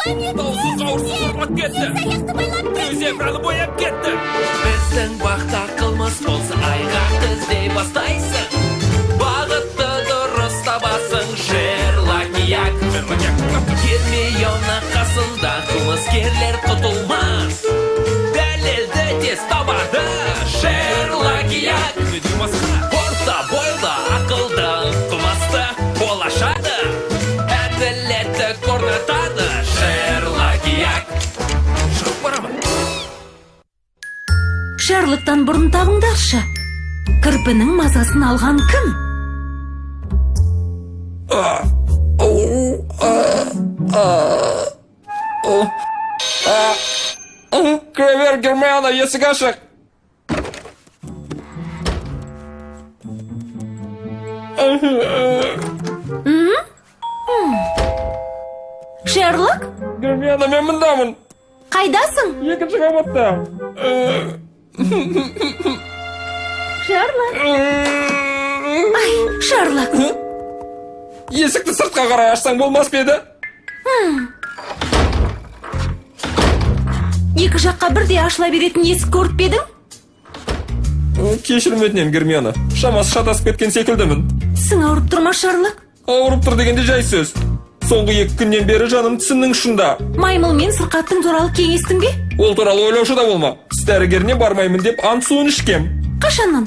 Даусы қауырсын қорқып кетті. Біреу зебраны бояп кетті. Біздің бақта қылмыс болса, айғақты іздей бастайсың. Бағытты дұрыс табасың, Шерлок Як. Гермиона қасында, қылмыскерлер құтылмас. Дәлелді тез табады, Шерлок Як. Не деген масқара? Орта бойлы, ақылды, қылмысты ол ашады. Әділеттік орнатады, Шерлок Як. Шығып барамын. Шерлоктан бұрын табыңдаршы. Кірпінің мазасын алған кім? Кіре бер, Гермиона, есік ашық. Шерлок, Гермиона, мен мындамын. қайдасың? Екінші қабатта. Шерлок. Ай, Шерлок. Есікті сыртқа қарай ашсаң болмас па еді? Екі жаққа бірдей ашыла беретін есік көріп пе едің? Кешірім өтінемін, Гермиона. Шамасы шатасып кеткен секілдімін. Тісің ауырып тұр ма, Шерлок? Ауырып тұр дегенде жай сөз. Соңғы 2 күннен бері жаным тісімнің ұшында. Маймыл мен сырқаттың туралы кеңестің бе? Ол туралы ойлаушы да болма. Тіс дәрігеріне бармаймын деп ант суын ішкем. Қашаннан?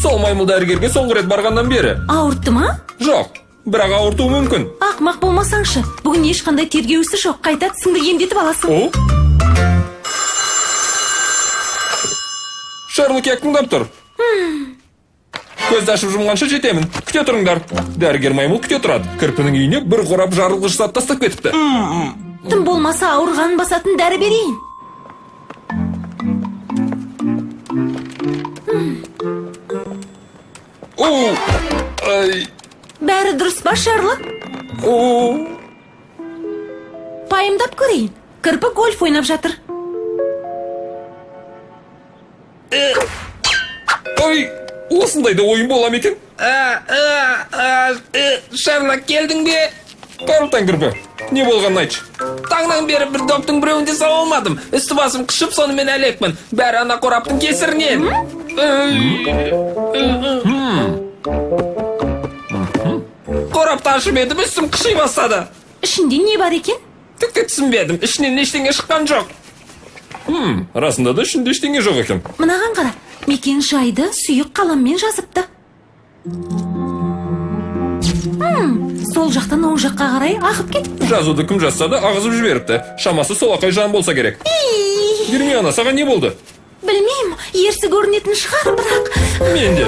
Сол маймыл дәрігерге соңғы рет барғаннан бері. Ауыртты ма? Жоқ, бірақ ауыртуы мүмкін. Ақымақ болмасаңшы. Бүгін ешқандай тергеу ісі жоқ. Қайта тісіңді емдетіп аласың. О? Шерлок Як тыңдап тұр. Көзді ашып жұмғанша жетемін. Күте тұрыңдар. Дәрігер маймыл күте тұрады. Кірпінің үйіне бір қорап жарылғыш зат тастап кетіпті. Тым болмаса ауырғанын басатын дәрі берейін. О! Ай! Бәрі дұрыс па, Шерлок? О! Пайымдап көрейін. Кірпі гольф ойнап жатыр. Ой! Осындай да ойын бола ма екен? Шерлок, келдің бе? Қайырлы кірпі. Не болғанын айтшы. Таңнан бері бір доптың біреуін де сала алмадым. Үсті басым қышып, сонымен әлекпін. Бәрі ана қораптың кесірінен. Қорапты ашып едім, үстім қыши бастады. Ішінде не бар екен? Түк те түсінбедім. Ішінен ештеңе шыққан жоқ. Расында да ішінде ештеңе жоқ екен. Мынаған қара. Мекен жайды сұйық қаламмен жазыпты. Сол жақтан оң жаққа қарай ағып кетіпті. Жазуды кім жазса да ағызып жіберіпті. Шамасы солақай жан болса керек. Гермиона, саған не болды? Білмеймін, ерсі көрінетін шығар, бірақ Мен де.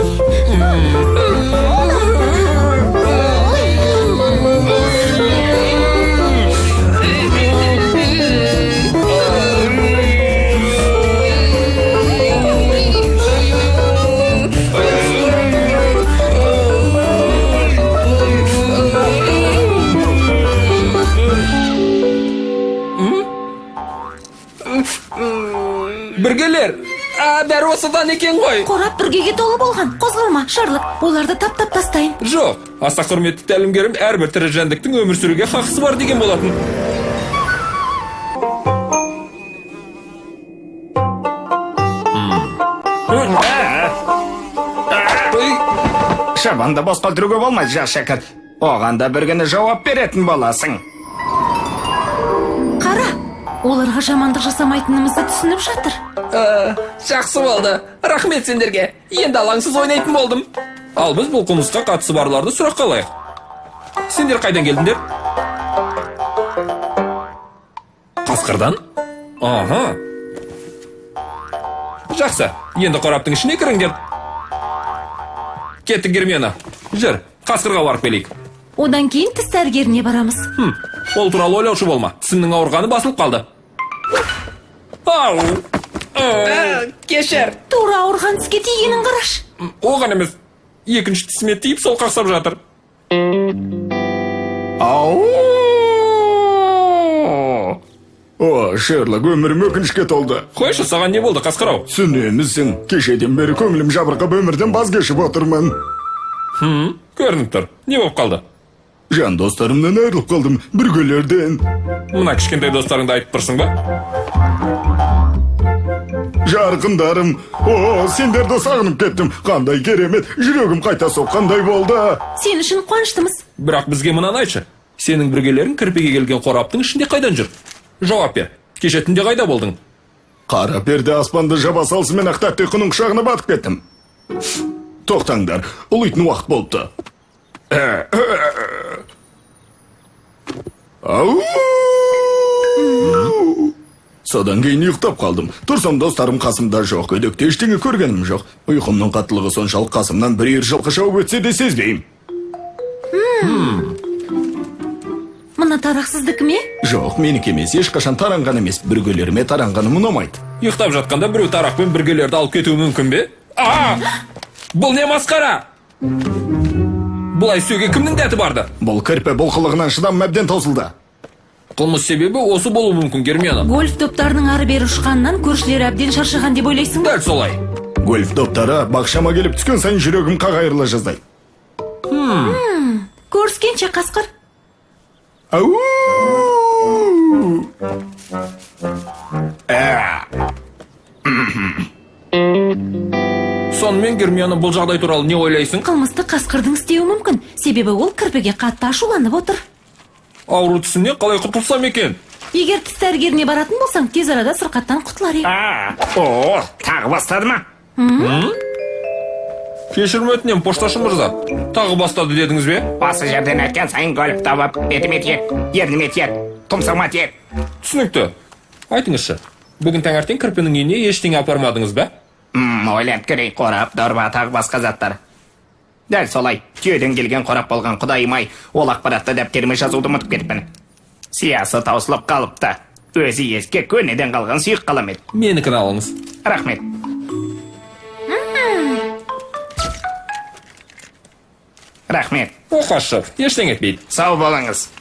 Бүргелер. А, бәрі осыдан екен ғой. Қорап бүргеге толы болған. Қозғалма, Шарлық, оларды таптап тастайын. Жоқ, аса құрметті тәлімгерім әрбір тірі жәндіктің өмір сүруге хақысы бар деген болатын. Ой, Шабанды босқа өлтіруге болмайды, жас шәкірт. Оған да бір күні жауап беретін боласың. Қара, оларға жамандық жасамайтынымызды түсініп жатыр. Жақсы болды. Рахмет сендерге. Енді алаңсыз ойнайтын болдым. Ал біз бұл қылмысқа қатысы барларды сұраққа алайық. Сендер қайдан келдіңдер? Қасқырдан? Аха. Жақсы, енді қораптың ішіне кіріңдер. Кеттік, Гермиона. Жүр, қасқырға барып келейік. Одан кейін тіс дәрігеріне барамыз. Ол туралы ойлаушы болма. Тісімнің ауырғаны басылып қалды. Ау! Кешір. Тура ауырған тіске тигенін қарашы. Оған емес. Екінші тісіме тиіп сол қақсап жатыр. Ау! О, Шерлок, өмірім өкінішке толды. Қойшы, саған не болды, қасқыр ау? Түсінемісің, кешеден бері көңілім жабырқап, өмірден баз кешіп отырмын. Көрініп тұр. Не болып қалды? Жан достарымнан айырылып қалдым, бүргелерден. Мына кішкентай достарыңды айтып тұрсың ба? Жарқындарым, о, сендерді сағынып кеттім. Қандай керемет, жүрегім қайта соққандай болды. Сен үшін қуаныштымыз. Бірақ бізге мынаны айтшы. Сенің бүргелерің кірпіге келген қораптың ішінде қайдан жүр? Жауап бер. Кеше түнде қайда болдың? Қара перде аспанды жаба салысымен ақ тәтті ұйқының құшағына батып кеттім. Тоқтаңдар, ұлитын уақыт болыпты. Ау! Содан кейін ұйықтап қалдым. Тұрсам, достарым қасымда жоқ, көдекте ештеңе көргенім жоқ. Ұйқымның қаттылығы соншалық, қасымнан бір үйір жылқы шауып өтсе де сезбеймін. Мына тарақ сіздікі ме? Жоқ, менікі емес, ешқашан таранған емес. Бүргелеріме таранғаным ұнамайды. Ұйықтап жатқанда біреу тарақпен бүргелерді алып кетуі мүмкін бе? А! Бұл не масқара? Бұлай істеуге кімнің дәті барды? Бұл кірпі бұл қылығынан шыдамым әбден таусылды. Қылмыс себебі осы болуы мүмкін, Гермиона. Гольф топтарының ары бері ұшқанынан көршілер әбден шаршаған деп ойлайсың ба? Дәл солай. Гольф топтары бақшама келіп түскен сайын жүрегім қақ айырыла жаздайды. Көріскенше, қасқыр. Ау! Сонымен, Гермиона, бұл жағдай туралы не ойлайсың? Қылмысты қасқырдың істеуі мүмкін, себебі ол кірпіге қатты ашуланып отыр. Ауру тісімнен қалай құтылсам екен? Егер тіс дәрігеріне баратын болсаң, тез арада сырқаттан құтылар едің. А, о, тағы бастады ма? Кешірім өтінемін, пошташы мырза. Тағы бастады дедіңіз бе? Осы жерден өткен сайын гольф тобы бетіме тиеді, ерніме тиеді, тұмсығыма тиеді. Түсінікті. Айтыңызшы, бүгін таңертең кірпінің үйіне ештеңе апармадыңыз ба? Ойланып көрейін, қорап, дорба, тағы басқа заттар. Дәл солай, түйеден келген қорап болған. Құдайым ай, ол ақпаратты дәптеріме жазуды ұмытып кетіппін. Сиясы таусылып қалыпты. Өзі ескі, көнеден қалған сұйық қалам еді. Менікін алыңыз. Рахмет. Рахмет. Оқасы жоқ, ештеңе етпейді. Сау болыңыз.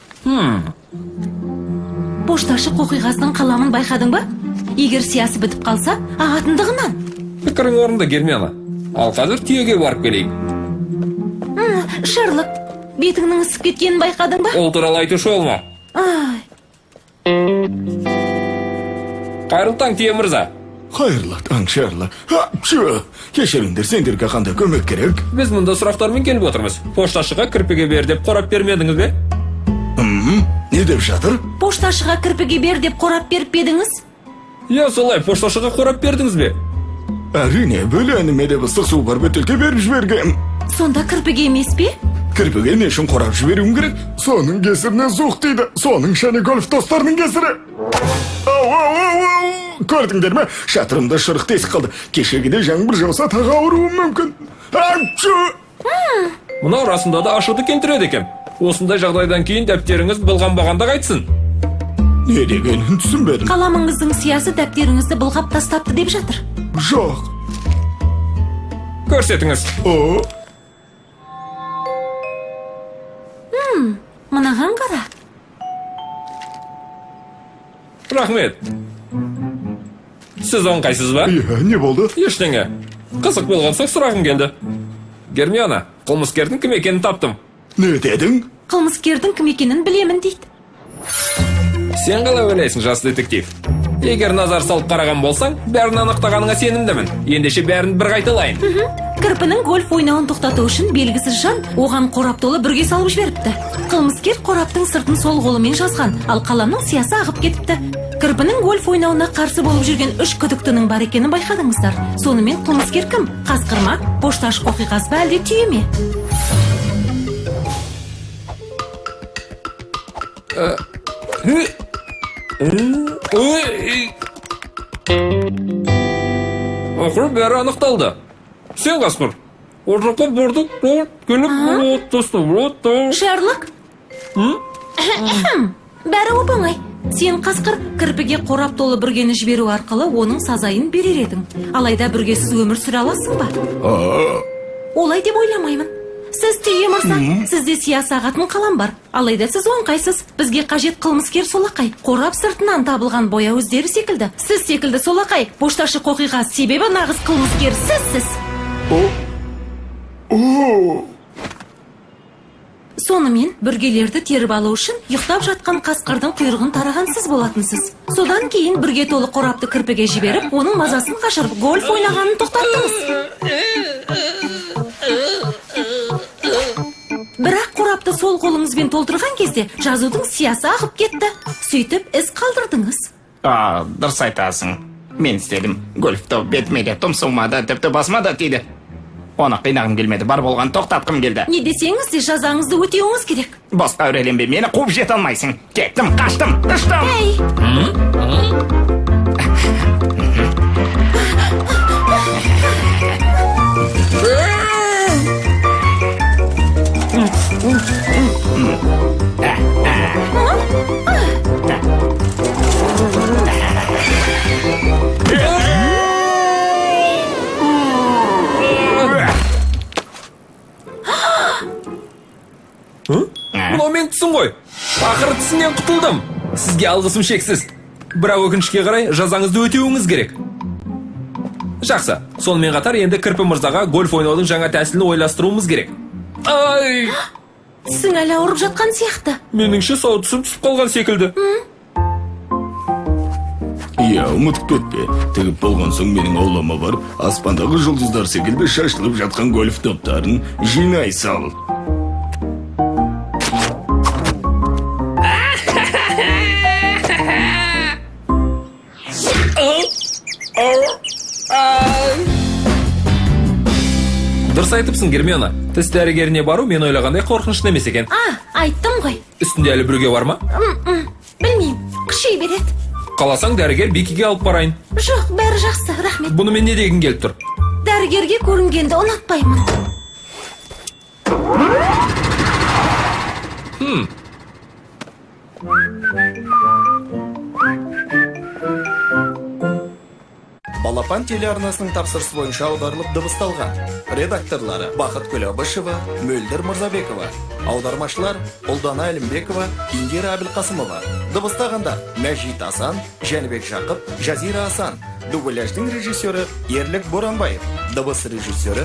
Пошташы қоқиғаздың қаламын байқадың ба? Егер сиясы бітіп қалса, ағатындығынан. Пікірің орынды, Гермиона. Ал қазір түйеге барып келейік. Шерлок, бетіңнің ісіп кеткенін байқадың ба? Ол туралы айтушы болма. Ай. Қайырлы таң, түйе мырза. Қайырлы таң, Шерлок. Кешіріңдер, сендерге қандай көмек керек? Біз мұнда сұрақтармен келіп отырмыз. Пошташыға кірпіге бер деп қорап бермедіңіз бе? Не деп жатыр? Пошташыға кірпіге бер деп қорап беріп пе едіңіз? Иә, солай, пошташыға қорап бердіңіз бе? Әрине, бөленіме деп ыстық су бар бөтелке беріп жібергем. Сонда кірпіге емес пе? Кірпіге не үшін қорап жіберуім керек? Соның кесірінен суық тиді. Соның және гольф достарының кесірі. Ау, ау, ау, ау. Көрдіңдер ме? Шатырымда шырық тесік қалды. Кешегідей жаңбыр жауса, тағы ауруым мүмкін. Апчу! Мынау расында да ашуды келтіреді екен. Осындай жағдайдан кейін дәптеріңіз былғанбағанда қайтсын? Не дегенін түсінбедім. Қаламыңыздың сиясы дәптеріңізді былғап тастапты деп жатыр. Жоқ. Көрсетіңіз. О, Мынаған қара. Рахмет. Сіз оңқайсыз ба? Иә, не болды? Ештеңе. Қызық болған соң сұрағым келді. Гермиона, қылмыскердің кім екенін таптым. Не дедің? Қылмыскердің кім екенін білемін дейді. Сен қалай ойлайсың, жас детектив? Егер назар салып қараған болсаң, бәрін анықтағаныңа сенімдімін. Ендеше бәрін бір қайталайын. Кірпінің гольф ойнауын тоқтату үшін белгісіз жан оған қорап толы бүрге салып жіберіпті. Қылмыскер қораптың сыртын сол қолымен жазған, ал қаламның сиясы ағып кетіпті. Кірпінің гольф ойнауына қарсы болып жүрген үш күдіктінің бар екенін байқадыңыздар. Сонымен, қылмыскер кім? Қасқыр ма, пошташы қоқиқаз ба, әлде түйе ме? Ой! Ақыры бәрі анықталды. Сен, қасқыр. Ол жаққа бардық, келіп, тастап. Шерлок, бәрі оп оңай. Сен, қасқыр, кірпіге қорап толы бүргені жіберу арқылы оның сазайын берер едің. Алайда бүргесіз өмір сүре аласың ба? Олай деп ойламаймын. Сіз, түйе мырза, сізде сиясы ағатын қалам бар, алайда сіз оңқайсыз. Бізге қажет қылмыскер солақай, қорап сыртынан табылған бояу іздері секілді. Сіз секілді солақай пошташы қоқиқаз, себебі нағыз қылмыскер сізсіз. О. Сонымен бүргелерді теріп алу үшін ұйықтап жатқан қасқырдың құйрығын тараған сіз болатынсыз. Содан кейін бүрге толы қорапты кірпіге жіберіп, оның мазасын қашырып, гольф ойнағанын тоқтаттыңыз. Бірақ қорапты сол қолыңызбен толтырған кезде жазудың сиясы ағып кетті. Сөйтіп із қалдырдыңыз. А, дұрыс айтасың. Мен істедім. Гольф топ бетіме де, тұмсығыма да, тіпті басыма да тиді. Оны қинағым келмеді, бар болған тоқтатқым келді. Не десеңіз де, жазаңызды өтеуіңіз керек. Босқа әуреленбе, мені қуып жете алмайсың. Кеттім, қаштым, ұштым. Ей! Мынау менің түсім ғой. Ақыры тісімнен құтылдым. Сізге алғысым шексіз. Бірақ өкінішке қарай, жазаңызды өтеуіңіз керек. Жақсы. Сонымен қатар енді кірпі мырзаға гольф ойнаудың жаңа тәсілін ойластыруымыз керек. Ай! Тісің әлі ауырып жатқан сияқты. Меніңше, сау түсім түсіп қалған секілді. Иә, ұмытып кетпе. Тігіп болған соң менің аулама барып, аспандағы жұлдыздар секілді шашылып жатқан гольф топтарын жинай сал. Дұрыс айтыпсың, Гермиона. Тіс дәрігеріне бару мен ойлағандай қорқынышты емес екен. А, айттым ғой. Үстінде әлі бүрге бар ма? Білмеймін, қыши береді. Қаласаң, дәрігер Бикиге алып барайын. Жоқ, бәрі жақсы, рахмет. Бұнымен не дегің келіп тұр? Дәрігерге көрінгенді ұнатпаймын. Балапан телеарнасының тапсырысы бойынша аударылып дыбысталған. Редакторлары Бақытгүл Әбішева, Мөлдір Мырзабекова. Аудармашылар Ұлдана Әлімбекова, Индира Әбілқасымова. Дыбыстағандар Мәжит Асан, Жәнібек Жақып, Жазира Асан. Дубляждың режиссері Ерлік Боранбаев. Дыбыс режиссері